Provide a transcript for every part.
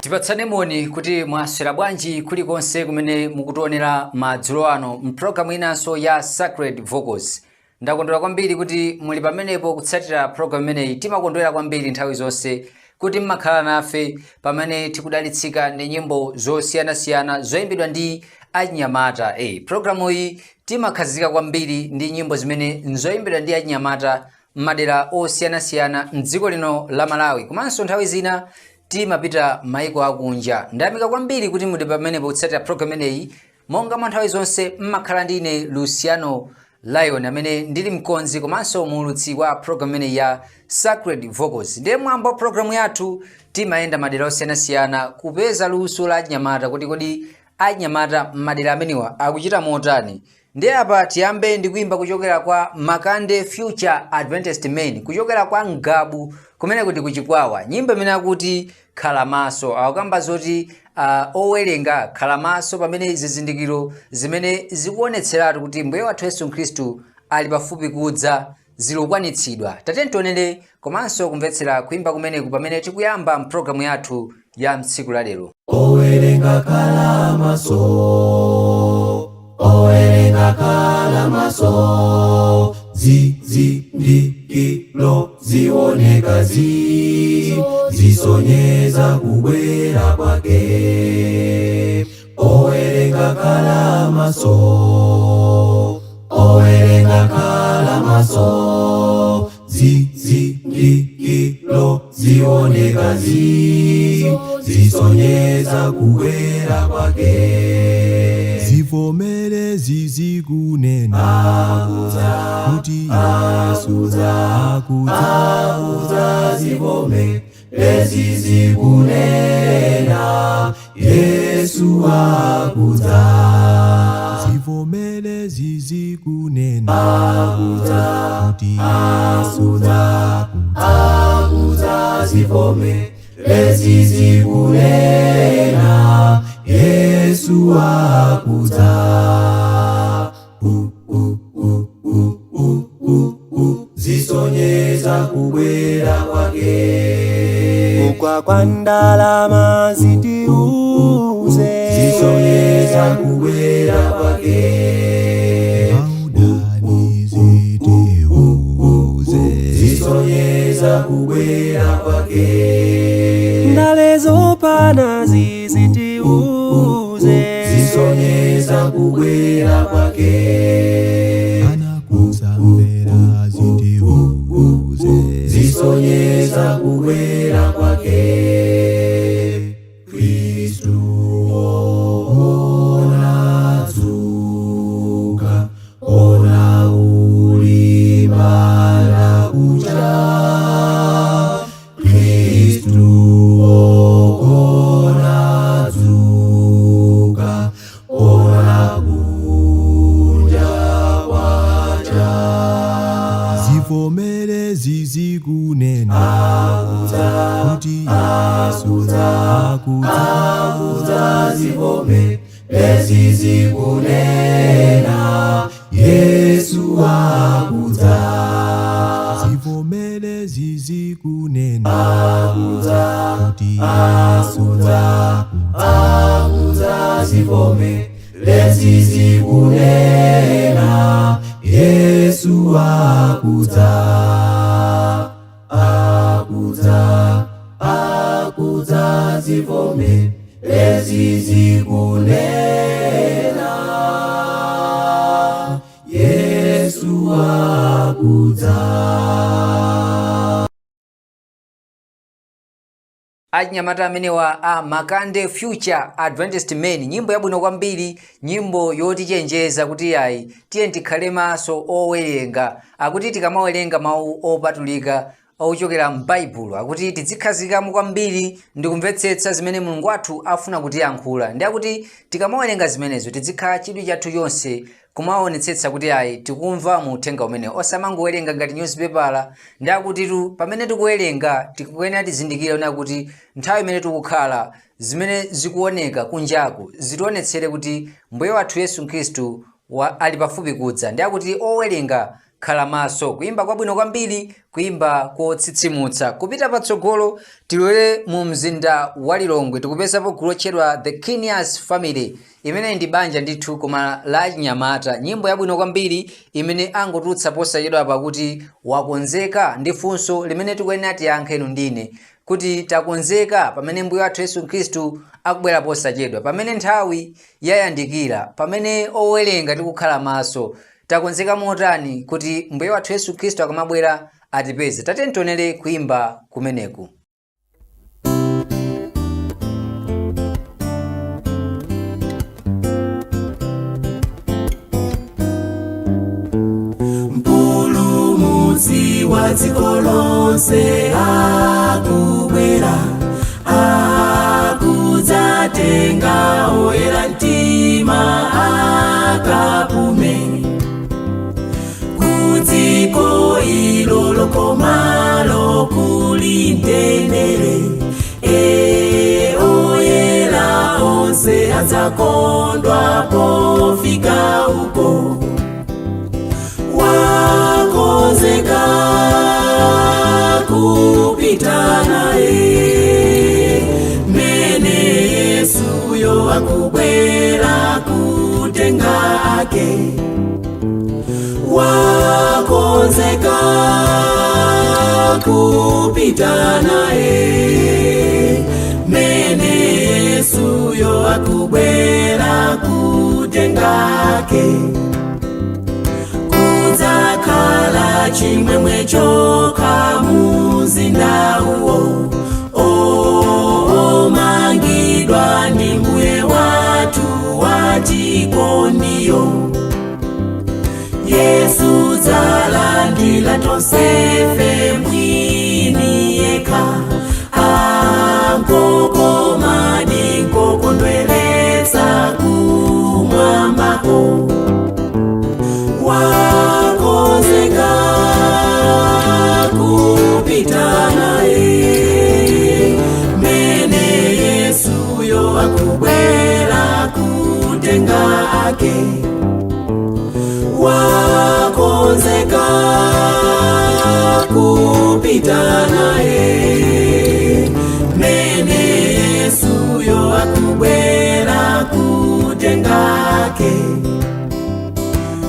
Tipatsane moni kuti mwaswera bwanji kulikonse kumene mukutionera madzulo ano mpulogalamu inanso ya Sacred Vocals. Ndakondwera kwambiri kuti muli pamenepo kutsatira pulogalamu imeneyi. Timakondwera kwambiri nthawi zonse kuti mmakhala nafe pamene tikudalitsika ndi nyimbo zosiyanasiyana zoyimbidwa ndi achinyamata. Pulogalamu iyi timakhazikika kwambiri ndi nyimbo zimene nzoyimbidwa ndi achinyamata m'madera osiyanasiyana mdziko lino la Malawi, komanso nthawi zina timapita maiko akunja. Ndayamika kwambiri kuti muli pamenepo kutsatira pulogalamu imeneyi. Monga mwa nthawi zonse mmakhala ndi ine Luciano Lion, amene ndili mkonzi komanso muulutsi wa pulogalamu imeneyi ya Sacred Vocals. Ndiye mwambo wa pulogalamu yathu timayenda madera osiyanasiyana kupeza luso la achinyamata, kuti kodi achinyamata m'madera amenewa akuchita motani. Ndiye apa tiyambe ndi kuimba kuchokera kwa Makande Future Adventist Men, kuchokera kwa Ngabu kumene kuti kuchikwawa. Nyimbo imene akuti Khala Maso, akukamba zoti owerenga khala maso pamene zizindikiro zimene zikuonetseratu kuti Mbuye wathu Yesu Khristu ali pafupi kudza zikukwanitsidwa. Tatiyeni tionere komanso kumvetsera kuimba kumeneku pamene tikuyamba mpulogalamu yathu ya mtsiku la lero. Owerenga khala maso, owerenga khala maso, zizindikiro zioneka zisonyeza kubwera kwake. Owerenga khala maso, owerenga khala maso, zizindikiro zioneka zisonyeza kubwera kwake. Zivomere zizikunena kuti Yesu akudza, akudza, zivomere zizikunena Yesu akudza. Zivomere zizikunena kuti Yesu akudza, akudza, zivomere zizikunena Yesu akudza. U, u, u, u, u, u, u, zisonyeza kubwera kwake. Kugwa kwa ndalama zitiuze, zisonyeza kubwera kwake. Maudani zitiuze, zisonyeza kubwera kwake. Ndale zopana zitiuze, zisonyeza kubwera kwake. Anakusamvera zitiuze, zisonyeza kubwera kwake. Kristu onadzuka, ona ulimbana kucha. Kristu onadzuka, ona kunja kwacha. Zivomere zizikunena kuti Yesu akudza, akudza, zivomere zizikunena Yesu akudza. Zivomere zizikunena kuti Yesu akudza, zivomere zizikunena Yesu akudza. Akudza, akudza, zivomere zizikunena Yesu akudza. Achinyamata amenewa a Makande Future Adventist Men, nyimbo yabwino kwambiri, nyimbo yotichenjeza kuti ayi, tiye tikhale maso owerenga. Akuti tikamawerenga mawu opatulika Ochokera m'Baibulo akuti tidzikhazikamo kwambiri ndi kumvetsetsa zimene Mulungu wathu afuna kutiyankhula. Ndi akuti tikamawerenga zimenezo tizikhala chidwi chathu chonse kumaonetsetsa kuti ayi, tikumva mu uthenga umenewo, osamangowerenga ngati newspaper. Ndi akutitu pamene tikuwerenga tikuyenera tizindikire ona kuti nthawi imene tikukhala, zimene zikuoneka kunjaku zitionetsere kuti Mbuye wathu Yesu Khristu ali pafupi kudza. Ndi akuti owerenga, khala maso. Kuyimba kwabwino kwambiri, kuyimba kotsitsimutsa. Kupita patsogolo, tilowere mu mzinda wa Lilongwe. Tikupezapo gulu lotchedwa The Kenias Family. Imeneyi ndi banja ndithu, koma la chinyamata. Nyimbo yabwino kwambiri imene angotulutsa posachedwa pakuti "Wakonzeka?" Ndi funso limene tikuyenera tiyankhe inu ndine, kuti takonzeka pamene Mbuye wathu Yesu Khristu akubwera posachedwa, pamene nthawi yayandikira, pamene owerenga tikukhala maso? Takonzeka motani kuti Mbuye wathu Yesu Khristu akamabwera atipeze? Tatiyeni tionere kuyimba kumeneku. Mpulumutsi wa dziko lonse akubwera, akudzatenga oyera mtima akapume kudziko ilo lokomalo kuli mtendere. E, oyera onse adzakondwa pofika uko. Wakonzeka kupita naye mene Yesuyo akubwera kutenga ake. Wakonzeka kupita naye mene Yesuyo akubwera kutenga ake. Kudzakhala chimwemwe chokha muzinda uwo omangidwa ndi Mbuye wathu wachikondiyo. Yesu dzalandira tonsefe mwini yekha. Ankokomadi, nkokondweretsa kumwambako. Wakonzeka kupita naye mene Yesuyo akubwera kutenga ake. Wakonzeka kupita naye mene Yesuyo akubwera kutenga ake.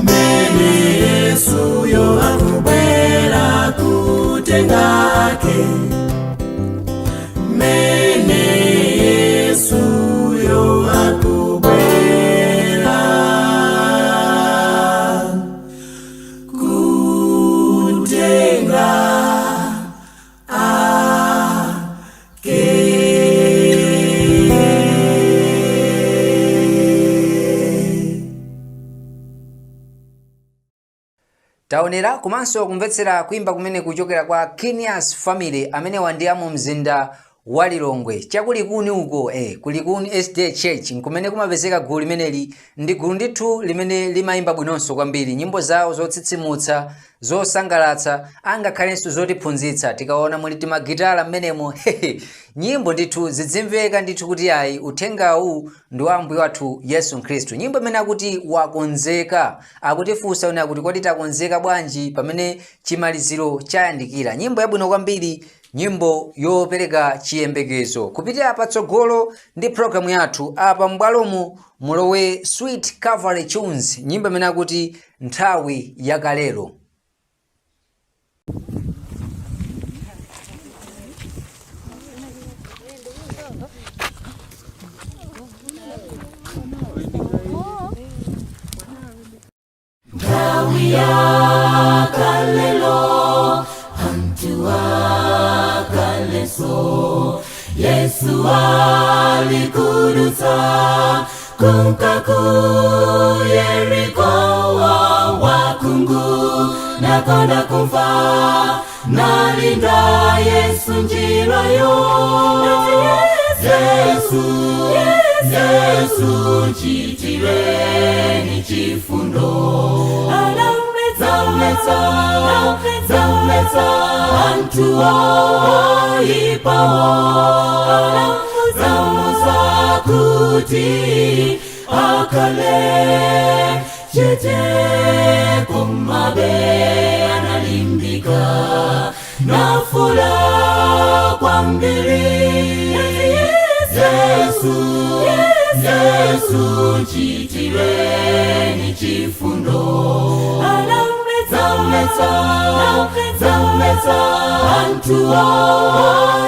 Mene Yesuyo akubwera kutenga ake. Mene Yesuyo akubwera kutenga ake. Taonera komanso kumvetsera kuimba kumene kuchokera kwa Kenias Family, amene wandi mu mzinda wa Lilongwe, chakulikuni uko, kulikuni SDA Church nkumene kumapezeka gulu limeneli. Ndi gulu ndithu limene limayimba bwinonso kwambiri, nyimbo zawo zotsitsimutsa, zosangalatsa, angakhalenso zotiphunzitsa. Tikaona muli timagitala mmenemo, nyimbo ndithu zidzimveka ndithu kuti ayi, uthengawu ndi wa Ambuye wathu Yesu Khristu. Nyimbo imene akuti "Wakonzeka", akutifunsa une akuti kodi takonzeka bwanji pamene chimaliziro chayandikira? Nyimbo yabwino kwambiri, nyimbo yopereka chiyembekezo. Kupitira patsogolo ndi programu yathu, apa m'bwalomu mulowe Sweet Cavalry Tunes, nyimbo imene akuti "Nthawi Yakalelo". Nthawi yakalelo, anthu akaleso, Yesu alikudutsa kunka ku Yeriko, wakhungu nakonda kumva. Nalinda Yesu njirayo. Yesu, Yesu, chitireni chifundo. Anamletsa, namletsa anthu oipawo. Anamuuza kuti akhale chete, komabe analimbika nafuula kwambiri. Yesu, Yesu, chitireni chifundo. Anamletsa, namletsa anthu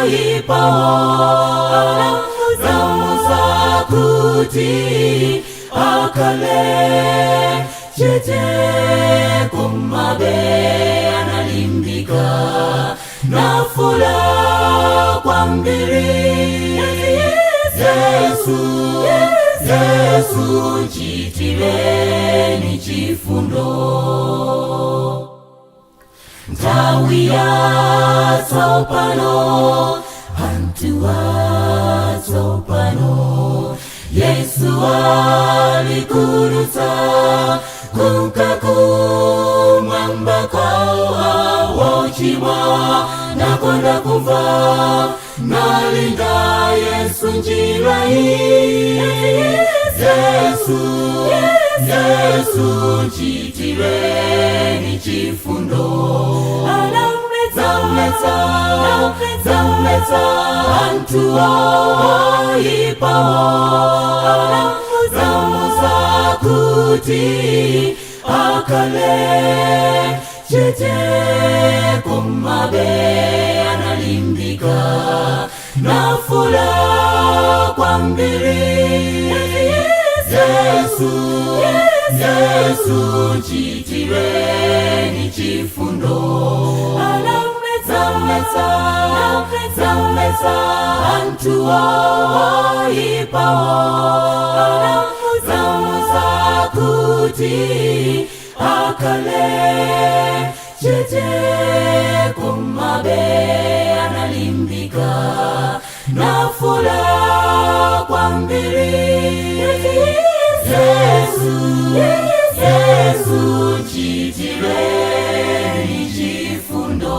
oipawo. Anamuuza kuti akhale chete, komabe analimbika nafuula kwambiri. Yesu, Yesu, chitireni chifundo. Nthawi yatsopano, anthu atsopano, Yesu alikudutsa kunka kumwamba kwa ochimwa. Nakonda kumva nalinda Yesu njira iyi. Yesu, Yesu, chitireni chifundo. Anamletsa, namletsa anthu oipawo. Anamuuza kuti akhale chete, komabe analimbika nafuula kwambiri. Yesu, Yesu, chitireni chifundo. Anamletsa, namletsa anthu oipawo. Anamuuza kuti akhale chete, komabe analimbika nafuula kwambiri. Yesu, Yesu, chitireni chifundo.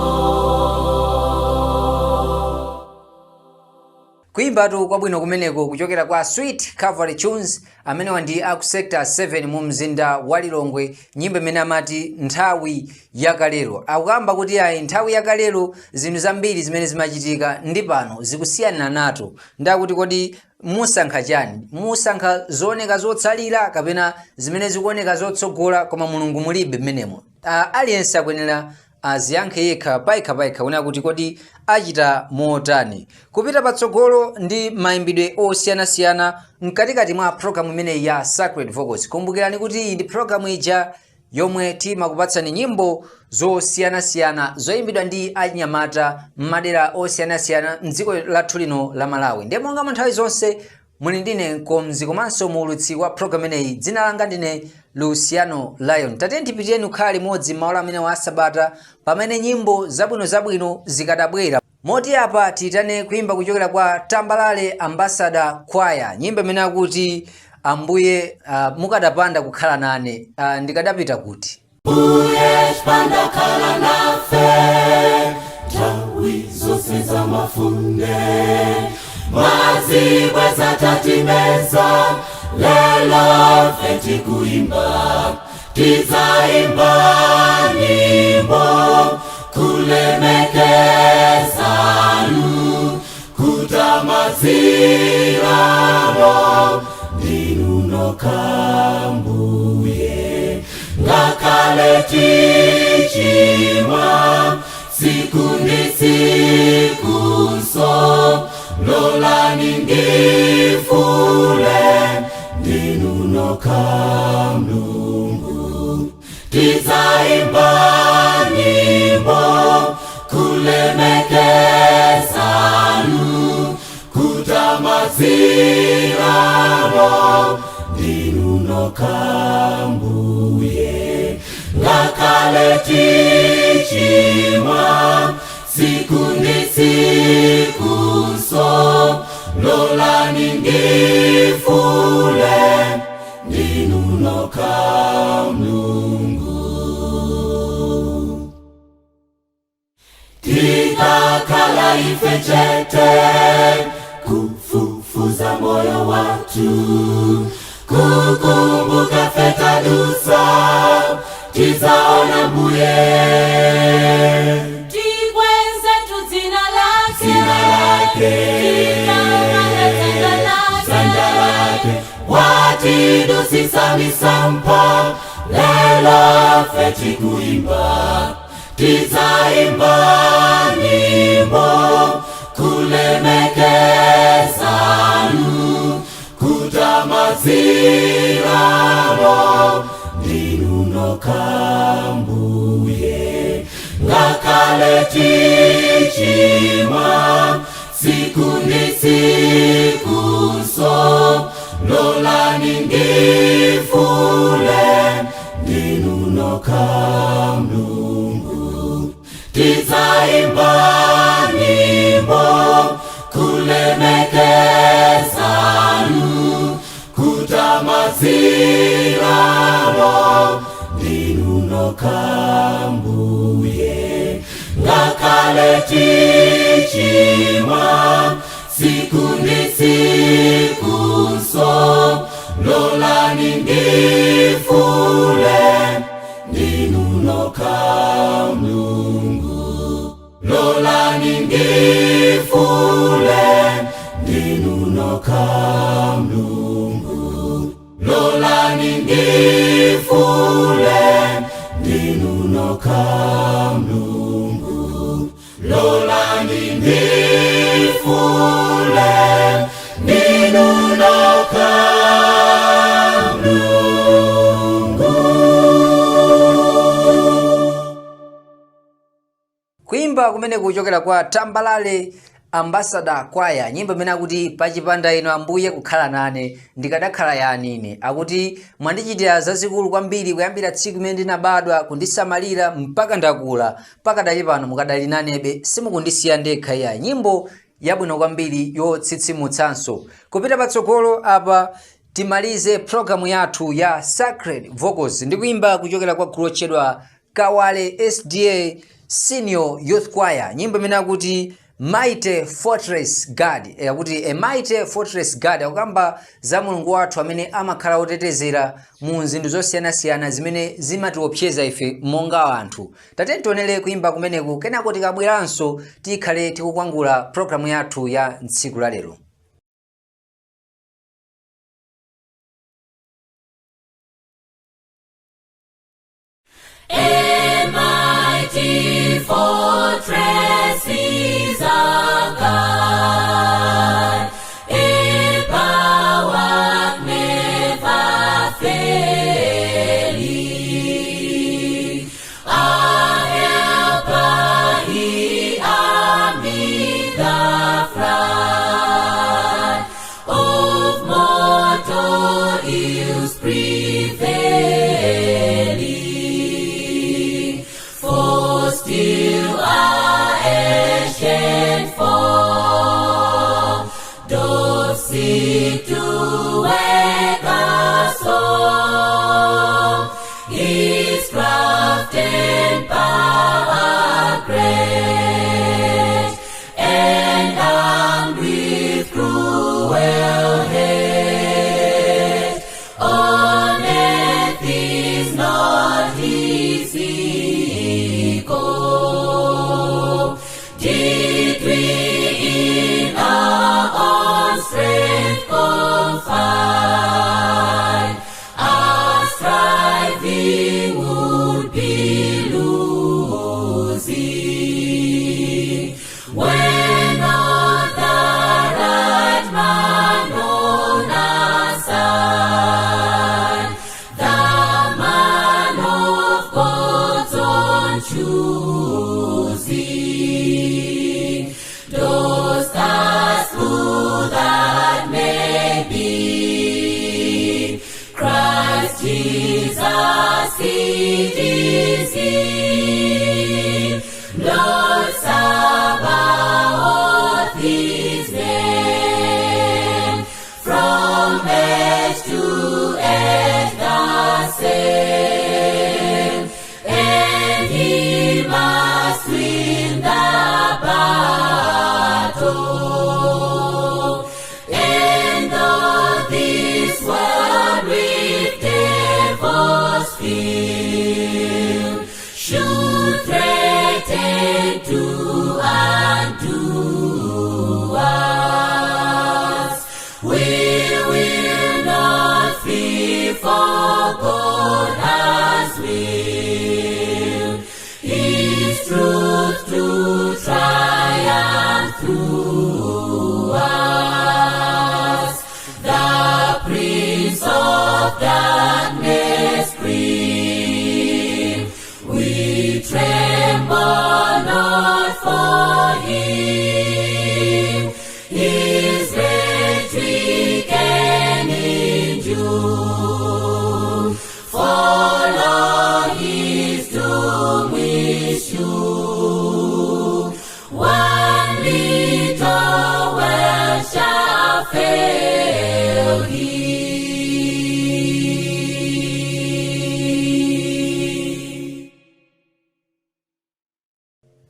Kuyimbatu kwabwino kumeneko kuchokera kwa Sweet Cavalry Tunes, amenewa ndi aku Sector 7 mu mzinda wa Lilongwe. Nyimbo imene amati "Nthawi Yakalelo". Akukamba kuti ayi, nthawi yakalelo zinthu zambiri zimene zimachitika ndi pano zikusiyana nato. Ndakuti kodi musankha chani? Musankha zooneka zotsalira kapena zimene zikuoneka zotsogola koma Mulungu mulibe mmenemo? Aliyense akuyenera aziyankhe yekha payekha payekha kunena kuti kodi achita motani kupita patsogolo ndi mayimbidwe osiyanasiyana mkatikati mwa programu imeneyi ya Sacred Vocals. Kumbukirani kuti iyi ndi programu ija yomwe timakupatsani nyimbo zosiyanasiyana zoyimbidwa ndi anyamata m'madera osiyanasiyana mdziko lathu lino la Malawi. Ndiye monga mwa nthawi zonse, muli ndine mkonzi komanso muulutsi wa programu imeneyi. Dzina langa ndine Luciano Lion. Tatiyeni tipitiyeni kukhala limodzi m'maola amene wa sabata pamene nyimbo zabwinozabwino zikadabwera. Moti apa tiyitane kuimba kuchokera kwa Tambalale Ambassador Choir, nyimbo imene akuti "Ambuye, mukadapanda kukhala nane, ndikadapita kuti?" Mbuye chipanda khala nafe nthawi zonse za mafunde, madzi bwenzi atatimeza. Lelo fe tikuimba, tidzaimba nyimbo kulemekezanu, kutamaziramo ndinu nokha Mbuye. Ngakhale tichimwa tsiku ndi tsikunso, lolani ndifuule, ndinu nokha Mulungu. Tidzaimba nyimbo kulemekezanu, kutamaziramo ndinu nokha Mbuye. Ngakhale tichimwa Siku ndi sikunso, lolani ndifule, ndinu nokha Mulungu. Tikakhala ife chete, kufufuza moyo wathu, kukumbuka fetadusa, tizaona Mbuye. Tikweze tu dzina lake. Dzina lake. Titamande dzanja lake. Dzanja lake watidusisa misampha, lelo fe tikuimba, tizaimba nyimbo kulemekezanu, kutamaziramo, ndinu nokha Mbuye. Ngakhale tichimwa siku ndi sikunso, lolani ndifule, ndinu nokha Mulungu. Tizaimba nyimbo kulemekezanu, kutamaziramo, ndinu nokha Mbuye. Ngakhale tichimwa siku ndi sikunso, lolani ndifule, ndinu nokha Mulungu. Lolani ndifule, ndinu nokha Mulungu. Lolani ndifule, ndinu nokha Mulungu. Lolani ndifule, ndinu nokha Mulungu. Kuimba kumene kuchokera kwa Tambalale Ambassador Choir, nyimbo imene akuti "Pachipanda inu Ambuye kukhala nane, ndikadakhala yani ine?" Akuti mwandichitira zazikulu kwambiri kuyambira tsiku imene ndinabadwa, kundisamalira mpaka ndakula, mpaka dali pano mukadali nanebe, simukundisiya ndekha iya. Nyimbo yabwino kwambiri yotsitsimutsanso. Kupita patsogolo apa, timalize programu yathu ya Sacred Vocals ndi kuimba kuchokera kwa gulu lotchedwa Kawale SDA Senior Youth Choir, nyimbo imene akuti "Mighty Fortress God". Akuti "A Mighty Fortress God", akukamba za Mulungu wathu amene amakhala otetezera mu zinthu zosiyanasiyana zimene zimatiopseza ife monga anthu. Tate tionere kuimba kumeneku, kenako tikabweranso tikhale tikukwangula programu yathu ya tsiku la lero. A mighty fortress is our God, a power never failing. Our helper, he amid the flood of mortal ills prevailing. For still our ancient foe doth seek to wake us all. His craft and power great, and armed with cruel hate. On earth is not his equal. Did we in our own strength confide, our striving would be losing. When not the right man on our side, the man of God's own choosing, dost ask who that may be? Christ Jesus, it is he. Lord. to undo us. We will not fear, for God has willed His truth to triumph through us. The Prince of Darkness grim, we tremble not for him. His rage we can endure, follow his doom is sure. One little while shall fail him.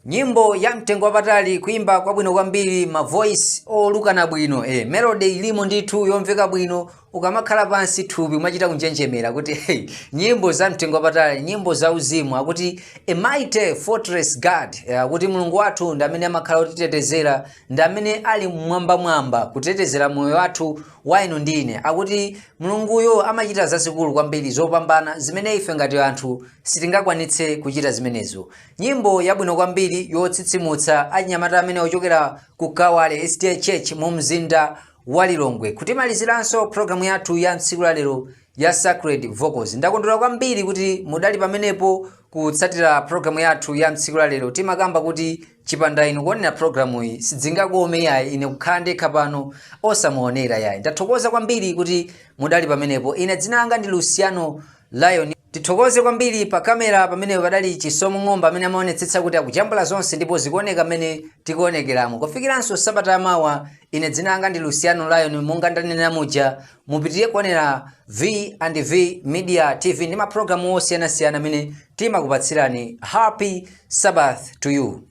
Nyimbo ya mtengo wapatali, kuimba kwabwino kwambiri, ma voice olukana bwino, melody ilimo ndithu yomveka bwino. Ukamakhala pansi, thupi umachita kunjenjemera kuti hey, nyimbo za mtengo wapatali, nyimbo za uzimu. Akuti a mighty fortress God, akuti Mulungu wathu ndi amene amakhala otitetezera, ndi amene ali mmwambamwamba kutetezera moyo wathu wa inu ndi ine. Akuti Mulunguyo amachita zazikulu kwambiri zopambana zimene ife ngati anthu sitingakwanitse kuchita zimenezo. Nyimbo yabwino kwambiri yotsitsimutsa, achinyamata amene ochokera ku Kawale SDA Church mu mzinda wa Lilongwe, kutimaliziranso programu yathu ya tsiku la lero ya Sacred Vocals. Ndakondwera kwambiri kuti mudali pamenepo kutsatira programu yathu ya tsiku la lero. Timakamba kuti chipanda inu kuonera programu iyi sidzingakome yayi, ine kukhala ndekha pano osamuonera yayi. Ndathokoza kwambiri kuti mudali pamenepo. Ine dzina langa ndi Luciano Lion. Tithokoze kwambiri pa kamera pamene padali Chisomo Ng'ombe amene amaonetsetsa kuti akujambula zonse ndipo zikuoneka mmene tikuonekeramo. Kufikiranso sabata yamawa, ine dzina langa ndi Luciano Lion. Monga ndanena muja, mupitirire kuonera V and V Media TV ndi mapulogalamu osiyanasiyana amene timakupatsirani. Happy Sabbath to you.